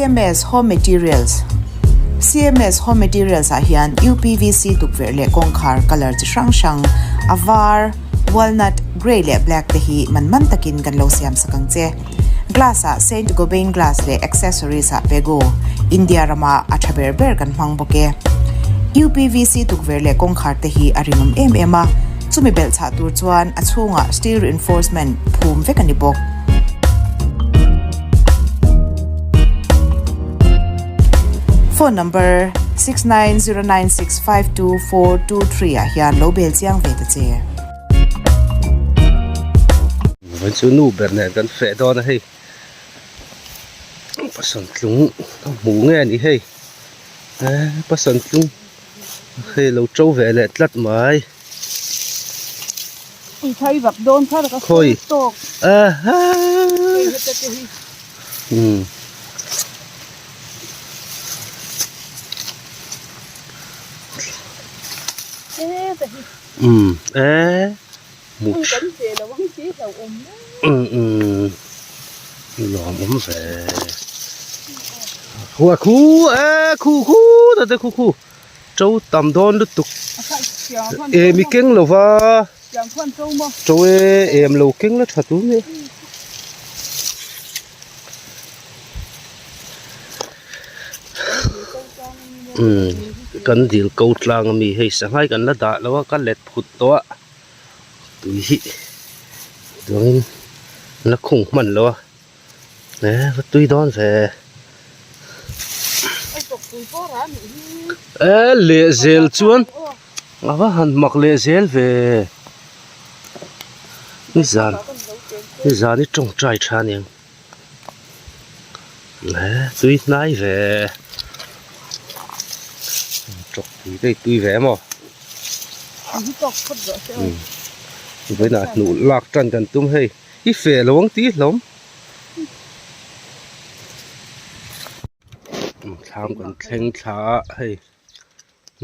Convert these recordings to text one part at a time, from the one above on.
CMS Home Materials CMS Home Materials ah hian UPVC tukverh leh kawngkhar colour chi hrang hrang, a var, walnut, grey leh black te hi man man takin kan lo siam sak ang che. Glass ah Saint Gobain glass leh accessories ah Pegu, India rama a tha ber ber kan hmang bawk e. UPVC tukverh leh kawngkhar te hi a rinawm em em a, chumi belhchhah tur chuan a chhungah steel reinforcement phum vek a ni bawk. Phone number 6909652423 ah hian lo bel chiang ve ta che. Vawiin chu nu ber nen kan feh dawn a hei pasal tlung a hmu nge a ni hei eh pasal tlung hei lo to ve leh tlat mai. Khawi Lawm awm ve khu e khu khu ta te khu khu. To tam dawn lutuk em i keng lo va to e em lo keng la tha tur nia umm kan dil ko tlang ami hei sanghai kan la dah lo a ka let phut tawh a tui hi chuangin la khung hman lo a. E va tui dawn ve. E leh zel chuan a va han mak leh zel ve. Nizan nizan i tawngtai tha aniang. E tui hnai ve. Tawk tui te i tui ve maw. Vawiinah hnuh lak tan kan tum hei. I feh lo ang tih hlawm. Thlam kan thleng thla a hei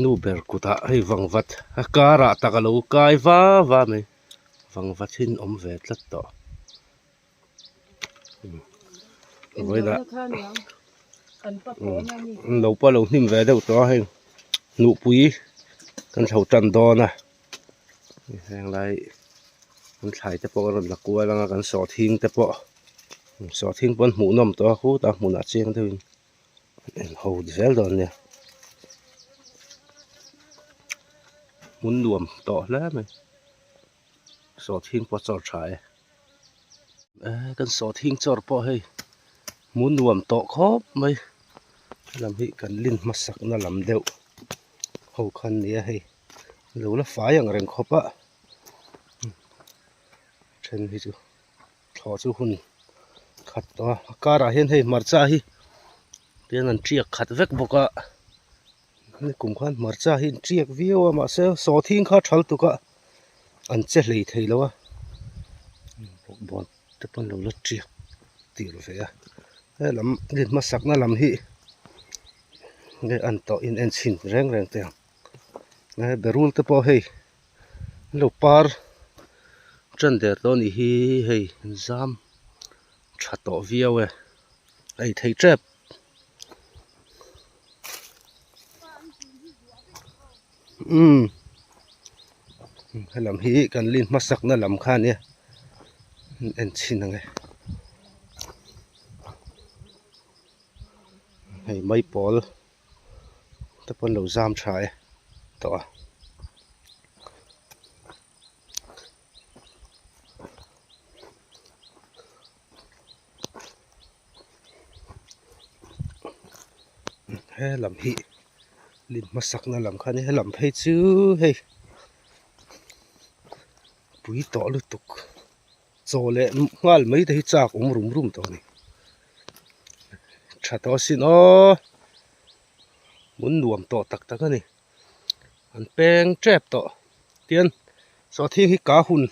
nu ber kutah hei vangvat a karah tak a lo kai va va mai vangvat hi an awm ve tlat tawh vawiinah lo pawh a lo hnim ve deuh tawh a hei hnuhpui kan chho tan dawn a. Henglai an thlai te pawh a rawn la kual ang a kan sawhthing te pawh sawhthing pawh an hmuh nawm tawh a khutah hmunah chiang deuhin an en ho zel dawn nia hmun nuam tawh hle mai sawhthing pawh a chawr tha e kan sawhthing chawr pawh hei hmun nuam tawh khawp mai helam hi kan lin hmasak na lam deuh ho kha an nia hei. Lo la fai ang reng khawp a then hi chu thlawh chu hun khat tawh a a karah hian hei hmarcha hi tihian an tiak khat vek bawk a nikum khan hmarcha hi an tiak viau a mahse sawhthing kha a thal tuk a an che hlei thei lo a bawkbawn te pawn lo la tiak tir ve a helam hmasak na lam hi nge an tawh in en chhin reng reng teh ang. Berul te pawh hei an lo par tan der tawh a nih hi hei an zam tha tawh viau e a ei thei tep umm helam hi kan lin hmasak na lam kha ania en chhin ang e hei maipawl. te pawh an lo zam tha e tawh a. He lam hi lim hmasak na lam kha a ni he lam phei chu hei pui tawh lutuk chaw leh nghal mai te hi chak awm rum rum tawh a ni tha tawh asin aw hmun nuam tawh tak tak a ni an peng tep tawh tian sawhthing hi ka hun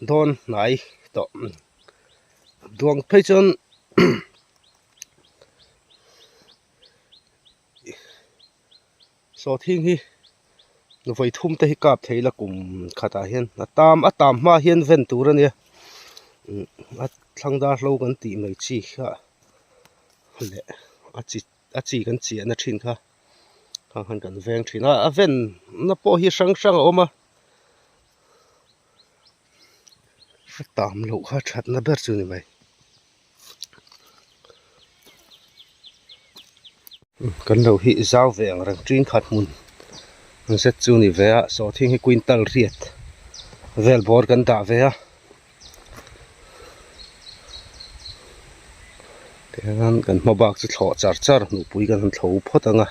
dawn hnai tawh duang phei chuan Sawhthing hi vawi thum te hi kap thei la kum khatah hian a tam a tam hma hian ven tur a nia a thlang dar hlo kan tih mai chi kha. leh a chi a chi kan chiahna thin kha khang khan kan veng thin a a venna pawh hi hrang hrang a awm a a tam loh kha thatna ber chu a ni mai. Kan lo hi zau ve ang reng ṭin khat hmun zet chu ni ve a sawhthing hi quintal riat vel bawr kan dah ve a tihian kan hma bak chu thlawh char char hnuhpui kan han thlo phawt ang a.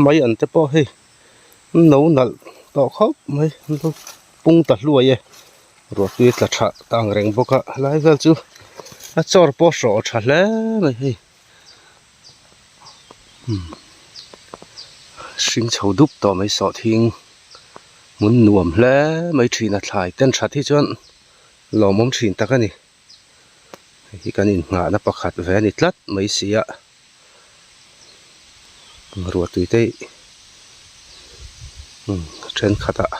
Mai an te pawh hei. No nalh tawh khawp mai an lo pung ta hluai e ruahtui tla tha ta ang reng bawk a helai vel chu a chawr pawh hrawh tha hle mai hei umm hring chho dup tawh mai sawhthing hmun nuam hle mai thin a thlai ten that hi chuan lawmawm thin tak a ni hei hi kan innghahna pakhat ve a ni tlat mai si a. Ruahtui te thenkhat ah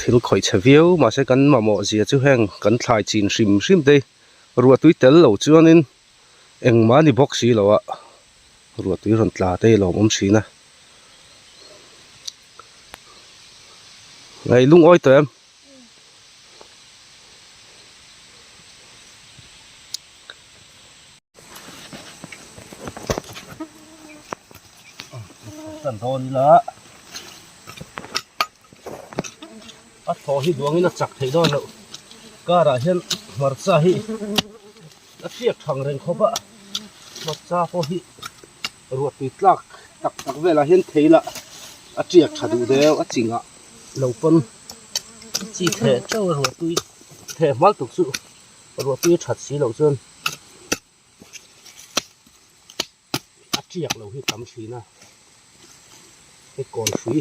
thil khawih chhe viau mahse kan mamawh zia chu heng kan thlai chin hrim hrim te ruahtui tel lo chuanin engmah a ni bawk si lo a ruahtui rawn tla te hi a lawmawm thin a ngaih lungawi tawh em. Kan dawn ila a thaw hi duangin a chak theih dawn loh car ah hian hmarcha hi a hriak thang reng khawp a hmarcha pawh hi ruahtui tlak tak tak velah hian thei lah a tiak tha duh deuh a chingah lo pawn chi theh teuh a ruahtui theh hmal tuk chu ruahtui a that si loh chuan a tiak lo hi tam thin a hei kawn hrui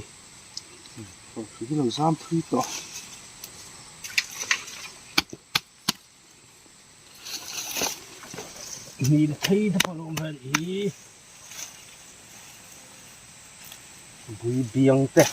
kawn hrui hi lo zam thui tawh. Hmil thei te pawh a lo awm vel i bui biang te.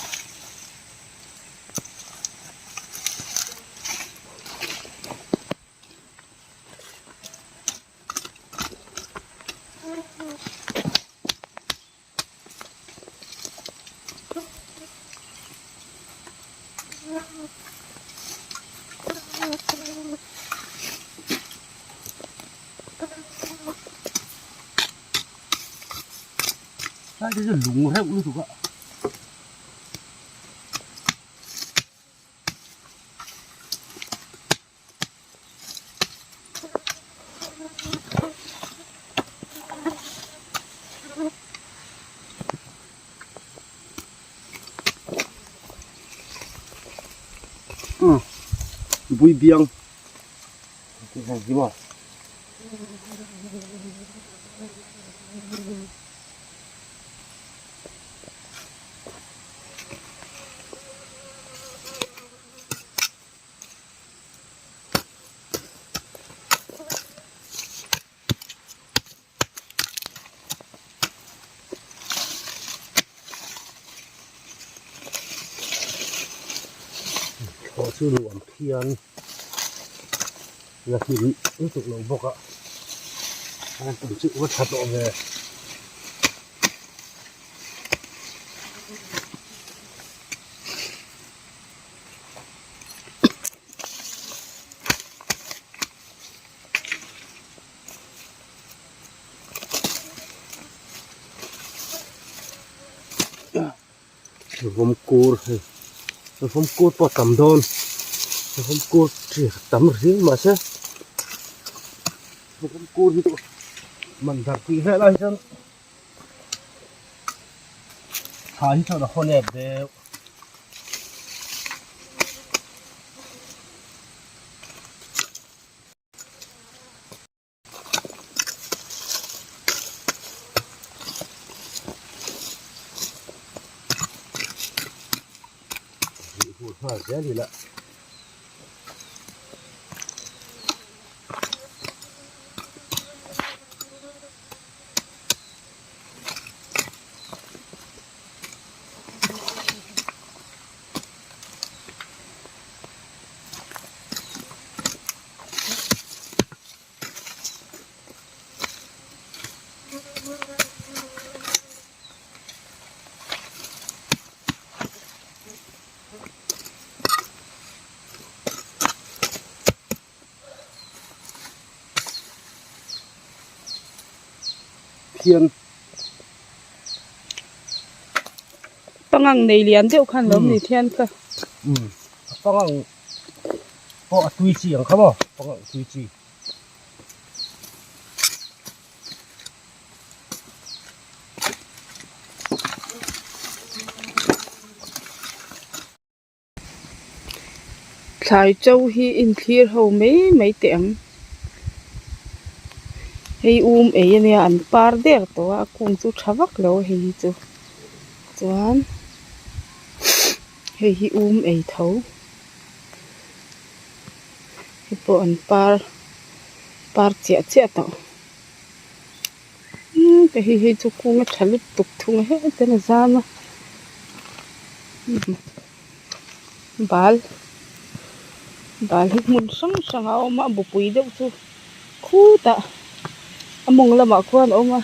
Lai te chu lung reuh lutuk a. Bui biang tih hi maw. Thlawh chu nuam phian la hlim lutuk lo bawk a a tum chu va tha tawh ve. Vawm kur hei vawm kur pawh a tam dawn vawm kur chi a tam riau mahse vawm kur hi chu man darh tih vel ai chuan Thla hi chuan a haw nep deuh. Rih hur nghal zel ila. hian. Pangang nei lian deuh khan lo ni thian kha. Umm a pangang pawh a tui chi ang kha maw pangang tui chi. Thlai to hi inthlir ho mai mai teh ang hei um ei ania an par der tawh a a kung chu tha vak lo a hei hi chu chuan hei hi um ei tho hei pawh an par par chiah chiah tawh umm te hi hei chu kung a tha lutuk thung a hetiang a zam a bal bal hi hmun hrang hrang a awm a a bupui deuh chu khutah a mawng lamah khuan a awm a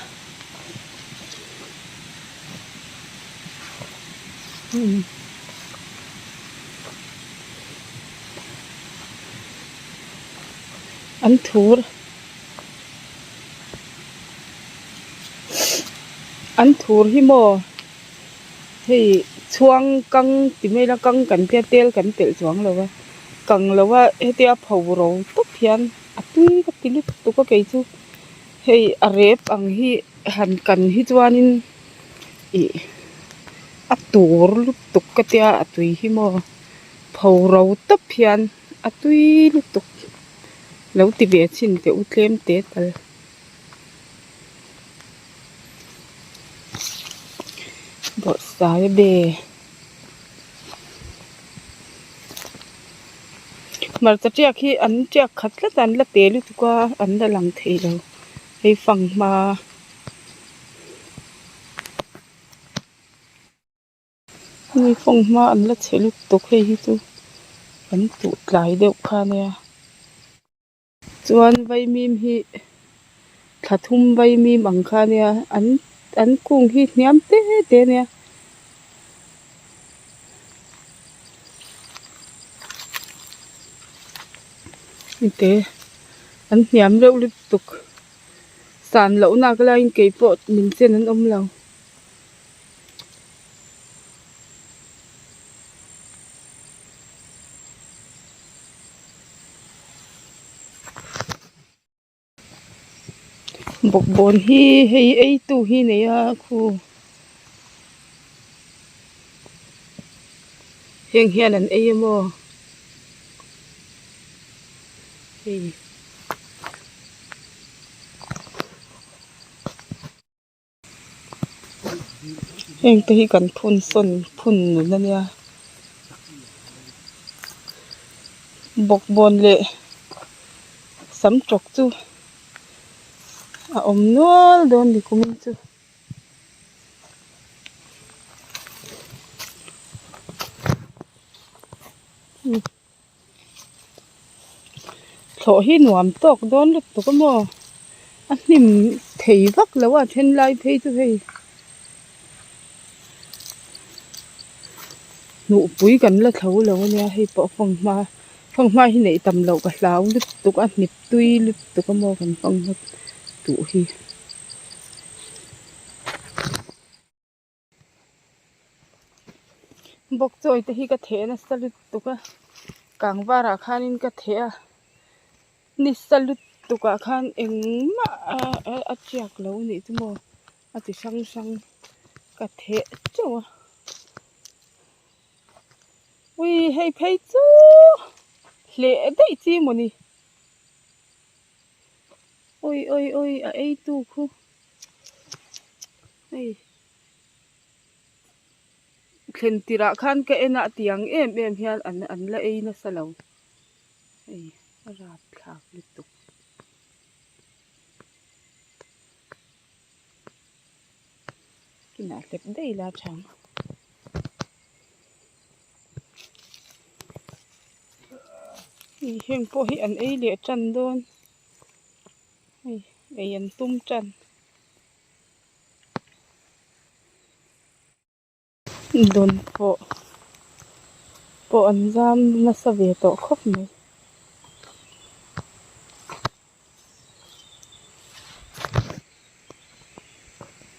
an thur an thur hi maw hei chhuang kang ti mai ila kang kan tia tel kan telh chuang lo va kang lo va hetia pho ro tawp hian a tui ka ti lutuk a kei chu hei a rep ang hi han kan hi chuanin ih a tur lutuk ka tia a tui hi maw pho ro tawp hian a tui lutuk lo ti ve chhin teh u tlem te tal. Bawrhsai be hmarcha tiak hi an tiak khat tlat a an la te lutuk a an la lang thei lo hei fanghma. Hemi fanghma an la chhe lutuk hei hi chu an tuh tlai deuh kha ania. Chuan vaimim hi thla thum vaimim ang kha ania an an kung hi hniam te te ania. Hei te an hniam reuh lutuk san loh nak laiin keipawh min chen an awm lo. Bawkbawn hi hei ei tu hi nei a khu heng hian an ei emaw hei. Heng te hi kan phun sawn phun nun ania bawkbawn leh sam tawk chu a awm nual dawn ni kumin chu. Thlawh hi nuam tawk dawn lutuk a maw a hnim thei vak lo a then lai phei chu hei hnuhpui kan la thlo lo a nia hei pawh fanghma fanghma hi neih tam loh ka hlau lutuk a hnip tui lutuk a maw kan fanghma duh hi. Bawkchawi te hi ka theh nasa lutuk a kangvarah khanin ka theh a nisa lutuk ah khan engmah a tiak lo a nih chu maw a ti hrang hrang ka theh teuh a ui hei phei chu hleh daih chi mawni ui ui ui a ei tu khu. Hei thlen tirh ah khan ka en a tiang em em hian an an la ei nasa lo hei a rapthlak lutuk. Kinah hlep daih ila a tha ang. Hei heng pawh hi an ei leh tan dawn hei ei an tum tan. Dawn pawh pawh an zam nasa ve tawh khawp mai.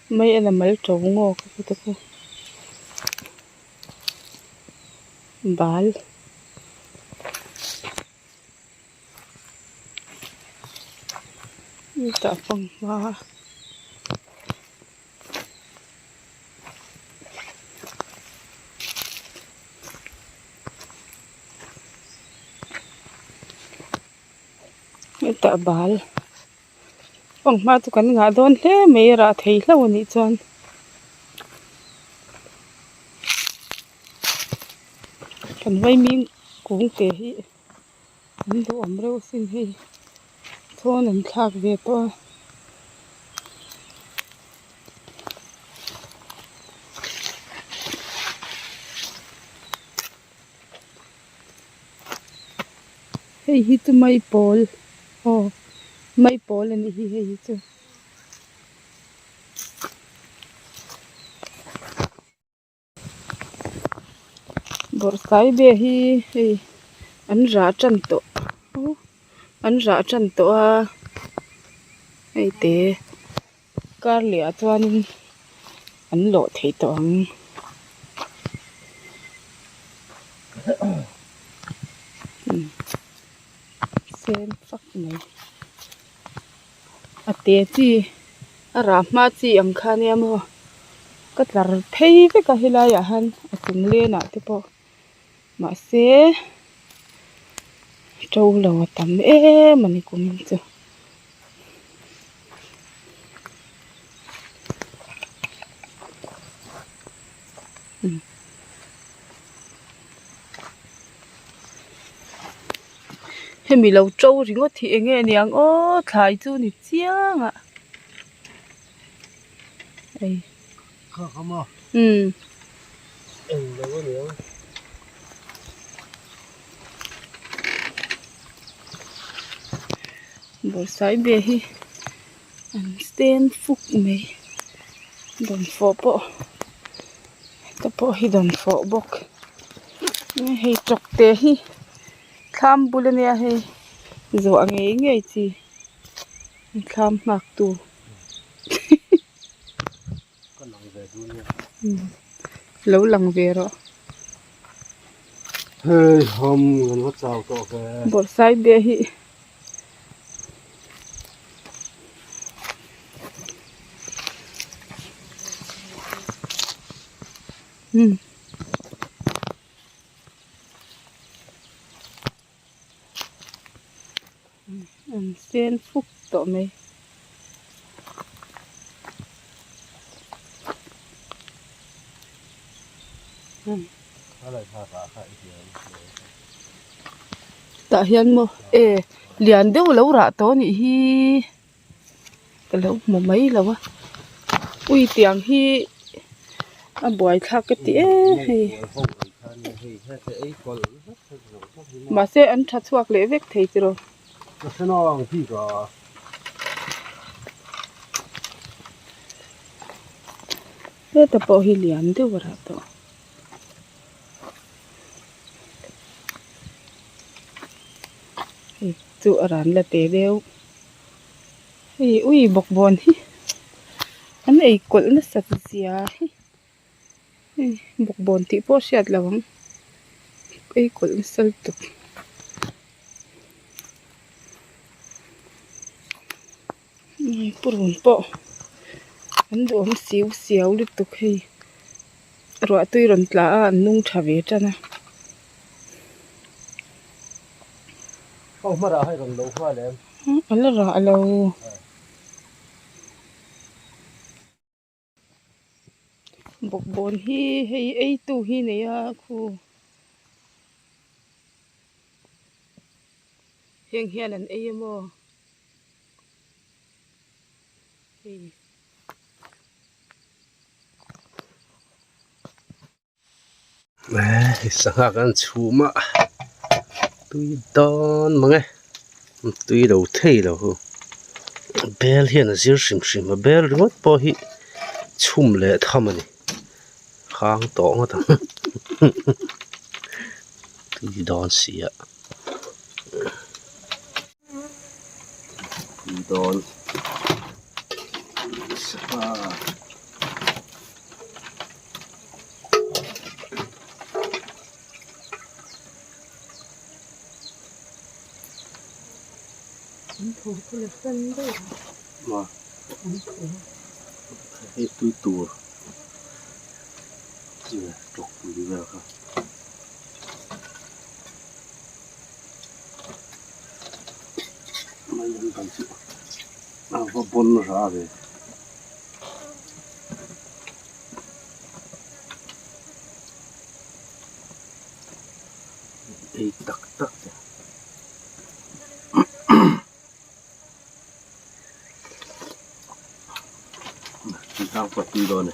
Mai en a mal to ngawk a te kha bal. Tah fanghma. Hetah bal fanghma chu kan ngah dawn hle mai a rah thei hlauh a nih chuan. Kan vaimim kung te hi an duhawm reuh asin hei chhawn an thlak ve tawh a. Hei hi chu maipawl aw maipawl a nih hi hei hi chu. Bawrhsai ve hi hei an rah tan tawh an rah tan tawh a hei te kar leh ah chuanin an lawh thei tawh ang. Sen fak mai a te chi a rah hma chi ang kha nia maw ka tlar phei vek a helai ah hian a chung lenah te pawh mahse to lo a tam em a ni kumin chu. Hemi lo to ringawt hi eng nge niang aw thlai chu ni chiang a hei umm bawrhsai be hi an stand fuk mai dawnfawh pawh heta pawh hi dawnfawh bawk hei tawkte hi thlam bul ania hei zuah ngei ngei chi thlam nghak tu lo lang ve rawh. Bawrhsai be hi. Um an sen fuk tawh mai. Tah hian maw e lian deuh lo rah tawh a nih hi ka lo hmu mai lo a ui tiang hi a buaithlak ka ti em hei mahse an tha chhuak leh vek thei tiraw. Heta pawh hi lian deuh a rah tawh. Hei chu a ran la te deuh. Hei ui bawkbawn hi an ei kawlh nasat zia hi. Hei bawkbawn tih pawh a hriat loh ang. Ei kawlh nasa lutuk. Purun pawh an duhawm siu siau lutuk hei ruah tui rawn tla a an nung tha ve tan a. A la rah lo. Bawkbawn hi hei ei tu hi nei a khu heng hian an ei emaw hei. Sangha kan chhum a tui dawn mang e tui lo thei lo hu bel hian a zir hrim hrim a bel ringawt pawh hi chhum leh tham a ni hang tawh ngawt ang tui dawn si a tui dawn sangha. Anthur chu la sen daih a. Ma. Hei tui tur. Tawk pui vel kha. Mai an kan chu a va bawn ra ve. Ei tak tak te. Tang pawh tui dawn e.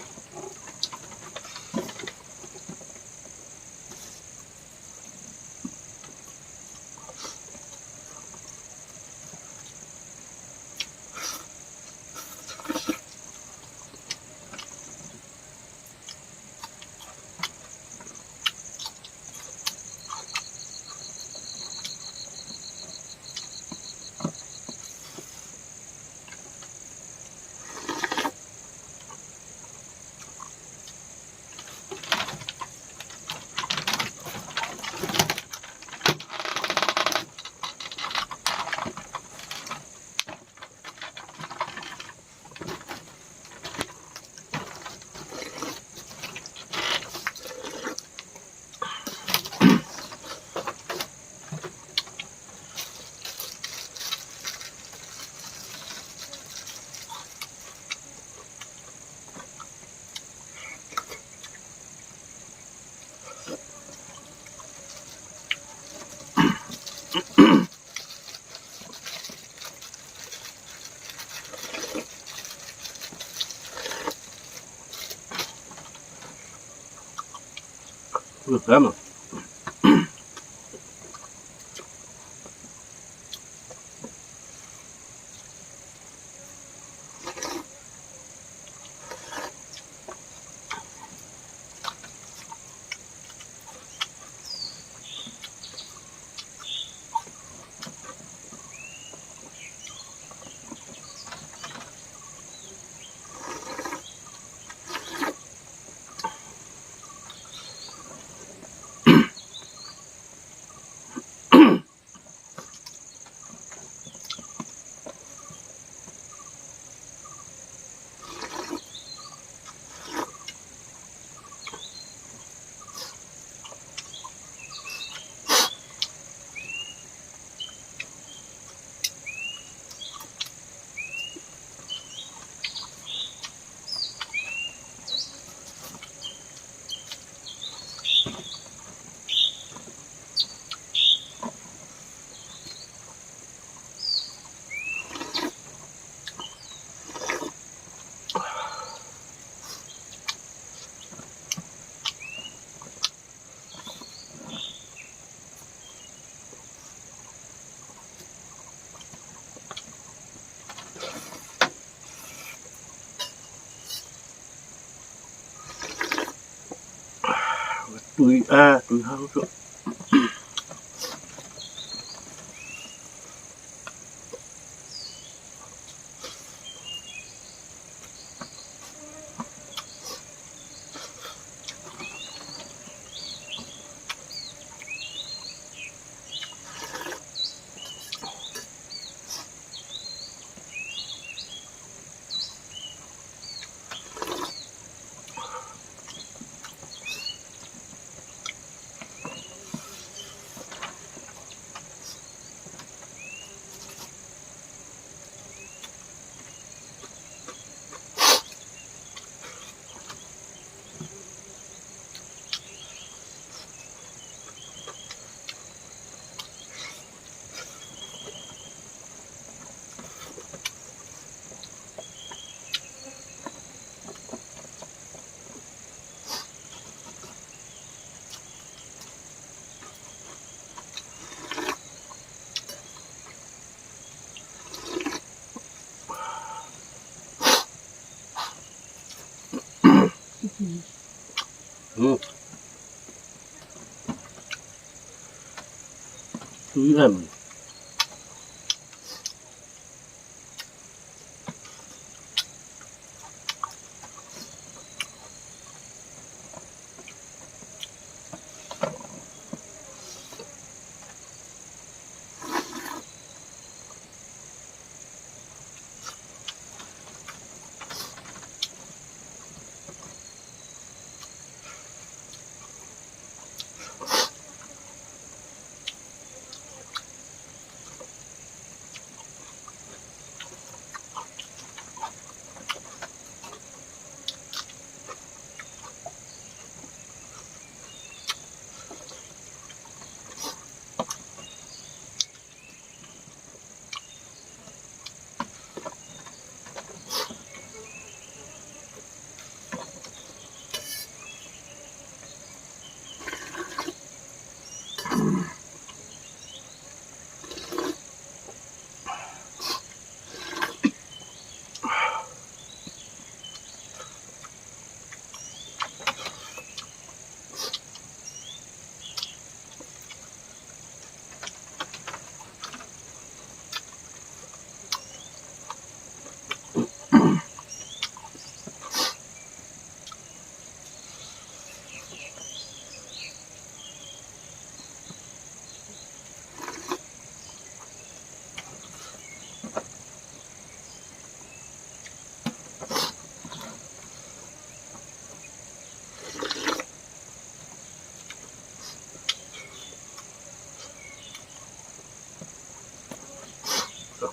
Hle mai. Tui a tui hang chu. Tui em.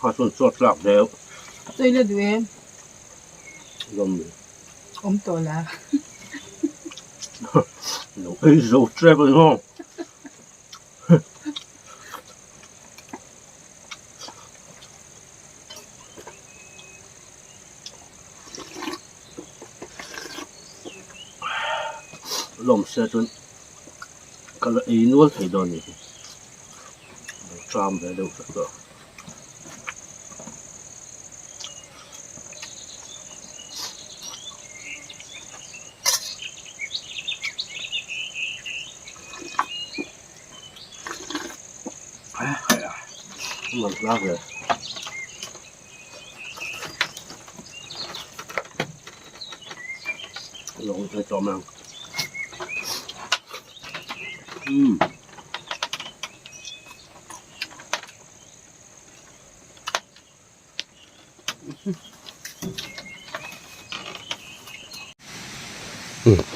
Kha chuan chaw tlak deuh. Chawi la duh em? Lawm. Awm tawh la. Lo ei zo trep a ni maw? Lawm se chuan ka la ei nual thei dawn ni hi. Tram ve deuh vek tawh.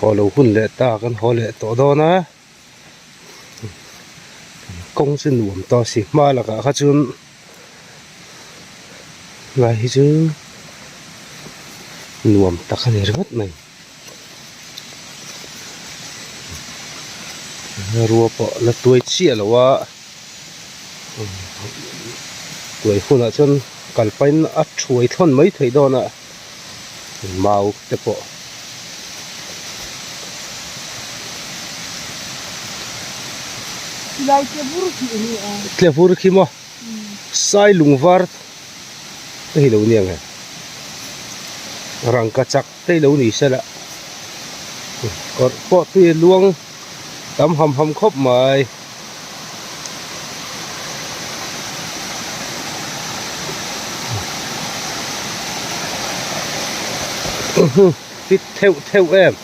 Haw lo hun leh ta kan haw leh tawh dawn a kawng chu nuam tawh si hma lakah kha chuan lai hi chu nuam tak a ni ringawt mai. Rua pawh la tuai chiah lo a tuai hunah chuan kal pahin a thuai thlawn mai theih dawn a mau te pawh. Silai tle vur khi a ni a. Tle vur khi maw? Sai lung var te hi lo ni ang e. Rangka chak te hi lo ni sela kawrh pawh tui a luang tam ham ham khawp mai. Fit theuh theuh em.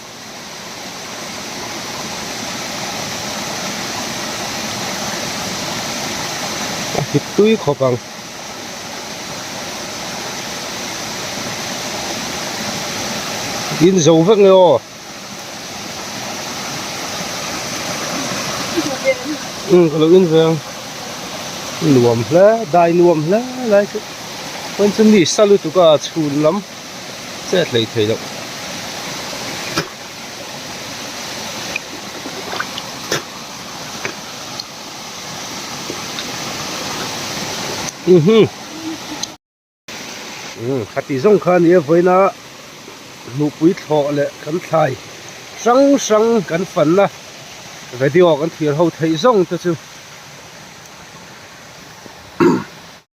A hit tui khawp ang. In zo vek nge aw. Umm ka lo in ve ang. Nuam hle dai nuam hle lai chu. Pawn chu mi sa lutuk a chhun lam. Chet hlei thei loh. Uhum. Um khati zawng kha nia vawiina hnuhpui thlawh leh kan thlai hrang hrang kan fanna video kan thlir ho theih zawng te chu.